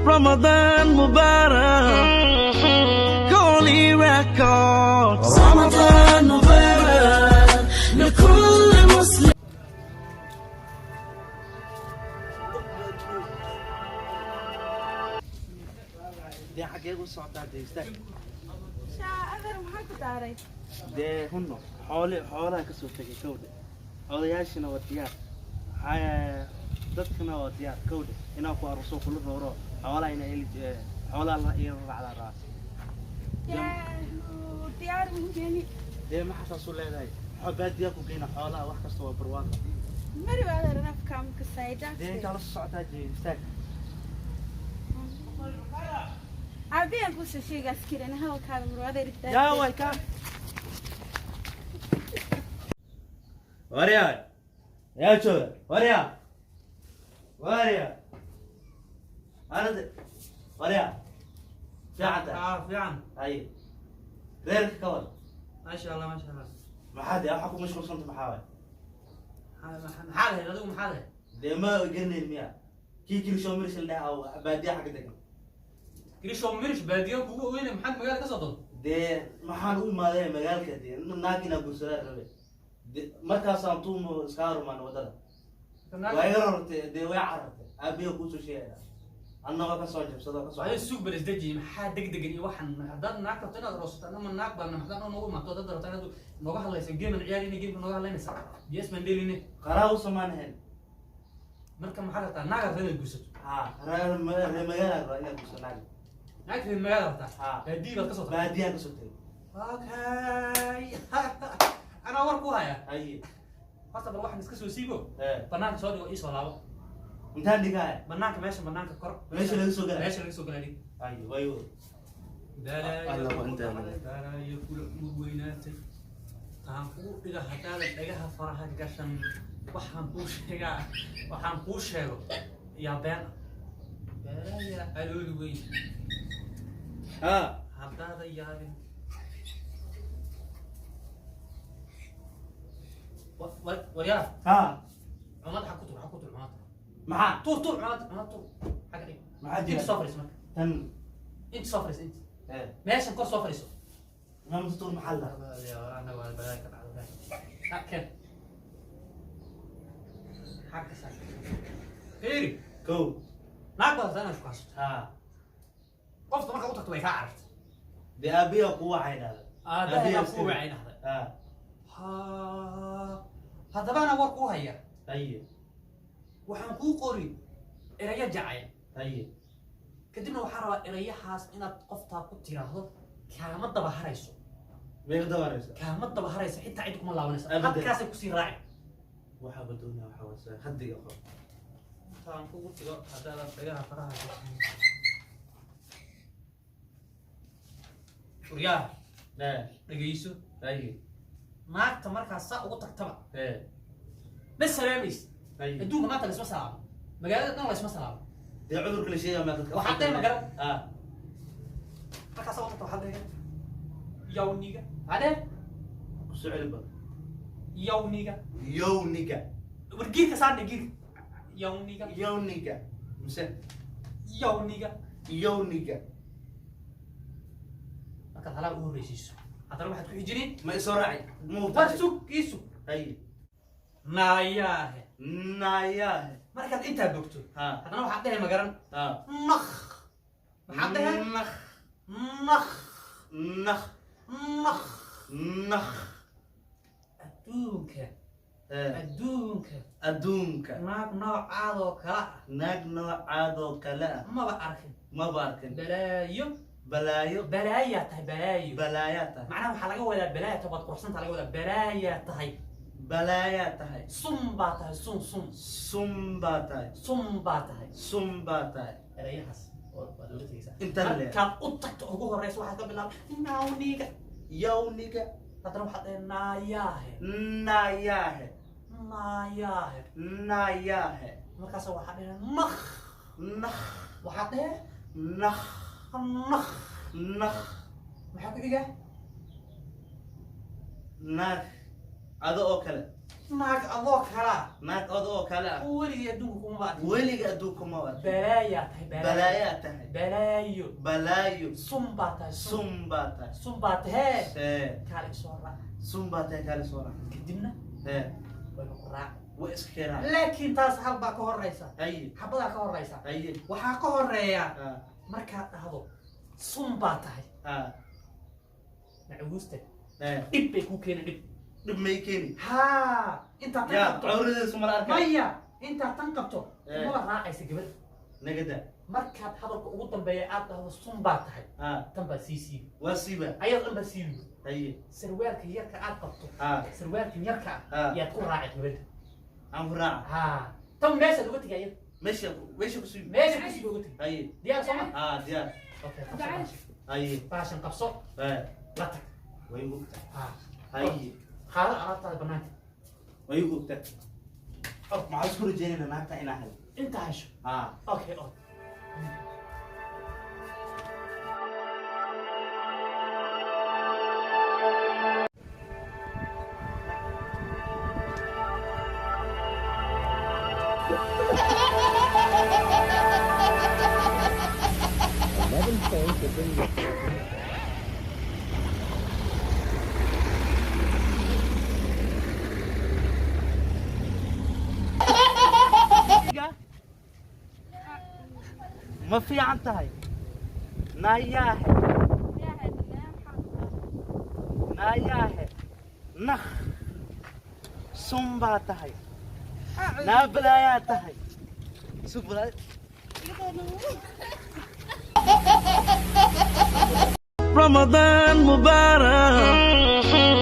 Ramadan Mubarak, Holy Records. رمضان مبارك لكل مسلم. Dee, xaggee u socotaa? Dee, istaag. Shaa adeer, maxaa ku daaray? Dee hunno, xoole xoolaha ka soo tegay, kowdhe. Odayaashina waa diyaar. Dadkana waa diyaar, kowdhe. Inaan ku aruso, kula rooro xoolaha, ina eli xoolaha la ila raacdaa rabaa. Yaahu, diyaar muhiimeni. Dee, maxaa saas u leedahay? Baadiyaa ku geyna xoolaha, wax kasta waa barwaaqo. Mari adeer, nafkaa makasayda. Dee, intaa la soo socotaa? Dee, istaag. Aabiyaan kusoo sheegaas kiran hadalkaada maro adeer. Yaa way ka waryaa, yaa jooga, waryaa, waryaa, arade, waryaa, fiicanta? Ah, fiican. Haye, reerka ka wad. Maasha Allah, maasha Allah. Maxaa dee waxaa ku mashquulsanta? Maxaa waay? Maxaa lahayd adigu? Maxaa lahayd? Dee, ma garanayn miya kii kirisho mirish la dhaha, baadiya xagga degan? Grisho mirish baadiyo kugu ogeyne, maxaad magaalada ka soo doonto? Dee, maxaan u imaaday magaalka? Dee, naag inaa guursadaa rabe. De markaasaan tuumo iskaga rumaan waddada, waa iga rartay. Dee, way carartay. Aabiya kuusoo sheegaya, annagoo kasoo jabsado, kasoo Waa suug bal, isdeji. Maxaa degdegan iyo waxan? Haddaad naag rabto inaad roosato, anama naag baan haddaan noogu imaato, haddaad rabto inaad nooga hadlayso game-an ciyaarine, game-ka nooga hadlaynaysa, ds baan dheeline. Qaraa u samaan ahayn. Marka maxaad rabtaa? Naag rabta inaad guursato? Ha, reer reer magaala rabaa inaad guurso naag. Naag reer magaala rabtaa? Ha. Baadiyi baad ka soo tagtay? Baadiyaan kasoo tegay. Okay, anaa war ku haya. Haye. Horta bal waxaan iska soo siibo. Ee. Banaanka soo dhigo, iisoo laabo. Intaan dhigaaya? Banaanka, meesha banaanka kor. Meesha laga soo galay? Meesha laga soo galay dhig. Haye, wayo. Balaayo. Alla, waa intaa. Balaayo kula uur weynaatay. Taan kugu dhiga haddaadan dhagaha faraha gashan. Waxaan kuu sheegaa, waxaan kuu sheego yaa been ah. Balaaya calooli weyn. Ha. Haddaadan yaabin. Waryaa. Ha. Cumad ha ku tur, ha ku tur cumad. Maxaa? Tuur, tuur cumad, cumad tuur, xagga dhig. Maxaa inta jira? Soo fadhiiso marka. Tan? Inta soo fadhiiso, inta. Ee. Meeshan kor soo fadhiiso. Maamta tuur, maxaa la? Anaga waa balaayo ka dhacdo. Ha, keen. Xagga saar. Fiiri. Kow. Naag baad rabtaa inaad shukaansato. Ha. Qofta markaa u tagto way kaa carartay. Dee, aabiya kuu wacay dhahda. Aabbahaa kuu wacay dhahday. Ha. Ha, haddaba anaa war kuu haya. Haye. Waxaan kuu qori erayo jacayl. Haye. Kadibna waxaan rabaa erayahaas inaad qoftaa ku tiraahdo, kaama daba harayso. Meeqa dabaraysa? Kaama daba harayso, xitaa cid kuma laabanayso. Abadan. Halkaasay kusii raaci. Waxaa badoonaya, waxaa wasa hadda iga qor. Intaan kugu dhigo haddaadan dhagaha faraha gashan. Waryaa. Ee. Dhegayso. Haye. Naagta markaa saa ugu tagtaba, ee, ma salaamaysa. Haye. Adduunka maanta laisma salaamo, magaalada dhan laisma salaamo. Dee, cudurka la sheegaya maa dadka? Waxaad tahay magaran. Ha. Markaa saa ugu tagta waxaad leedahay yawniga, maxaa dhehe? Ku soo celi bal. Yawniga. Yowniga. War giirka saarne, giirka, yawniga. Yowniga mise? Yawniga. Yowniga. Markaad halaa ugu horreysiiso, haddana waxaad ku xijinin. Ma isoo raaci? War sug, ii sug. Haye. Naayaahe. Nayaahe. Markaad intaa bogto, ha, haddana waxaad dhehe magaran. Ha. Nakh, maxaad dhehe? Nakh. Nakh. Nakh. Nakh. Nakh. Adduunka. Ee. Adduunka. Adduunka. Naag noocaadoo kala ah. Naag noocaadoo kale ah. Maba arkin. Maba arkin. Balaayo. Balaayo. Balaayaa tahay, balaayo. Balaayaa tahay. Macnaha waxaa laga wadaa balaayaa tahay, waad quruxsanta laga wadaa, balaayaa tahay. Balaayaa tahay. Sun baa tahay, sun, sun. Sun baa tahay. Sun baa tahay. Sun baa tahay. Erayahaas oo waad ula tegeysaa. Inta le. Markaad u tagto ugu horeysa waxaad ka bilaab nawniga. Yowniga. Haddana waxaad dhahe naayaahe. Nayaahe. Naayaahe. Nayaahe. Markaasa waxaad dhahe nakh. Nakh. Waxaad dhahe nakh. Nakh. Nakh. Maxaa ku xiga? Naag ado oo kale. Naag adoo kalaa. Naag adoo kale ah. Weligii adduunka kuma arkin. Weliga adduunka ma arkin. Balaayaa tahay, balaayo. Balaayaa tahay. Balaayo. Balaayo. Sun baa tahay, sun. Sun baa tahay. Sun baa tahee. Ee. Kaale isoo raac. Sun baa tahay, kaale soo raac. Kadibna ee wayba ku raac. Way iska keenaa. Laakiin taas hal baa ka horeysa. Haye. Xabadaa ka horeysa. Haye. Waxaa ka horeeya ah markaad dhahdo sun baa tahay, ah macaguusta ee dhib bay kuu keeni, dhib. Dhib may keeni. Haa, intaad tan yaa qabto. Cawradeesu mala arkaa. Maya, intaad tan qabto Eh. maba raacaysa gabadh. Nagada. Markaad hadalka ugu dambeeya aad dhahdo sun baa tahay, ah tan baa sii siibi. Waa siiba. Ayada dhan baa siibi. Haye. Sarwaalka yarka aad qabto, ah sarwaalka yarka ah Ah. yaad ku raaci gabadha. Aan ku raaca. Haa, tan meeshaad uga tegay ayada. Meesha ku siibi. Meesha ku siibi uga tegay. Haye. Diyaar sooma? Ah, diyaar. Okay, qabso baashan. Haye. Baashan qabso. Ee. La tag. Way ogtahay. Haa. Haye. Qaado alaabtaada banaanka. Way ogtahay. Maxaa isku rajeynayna naagta inaa helo? Inta hesho. Ah. Okay, oh. Ma fiican tahay, naayaahe? Naayaahe, nakh, sun baa tahay, naa balaayaa tahay, sug balaayo. Ramadan Mubarak.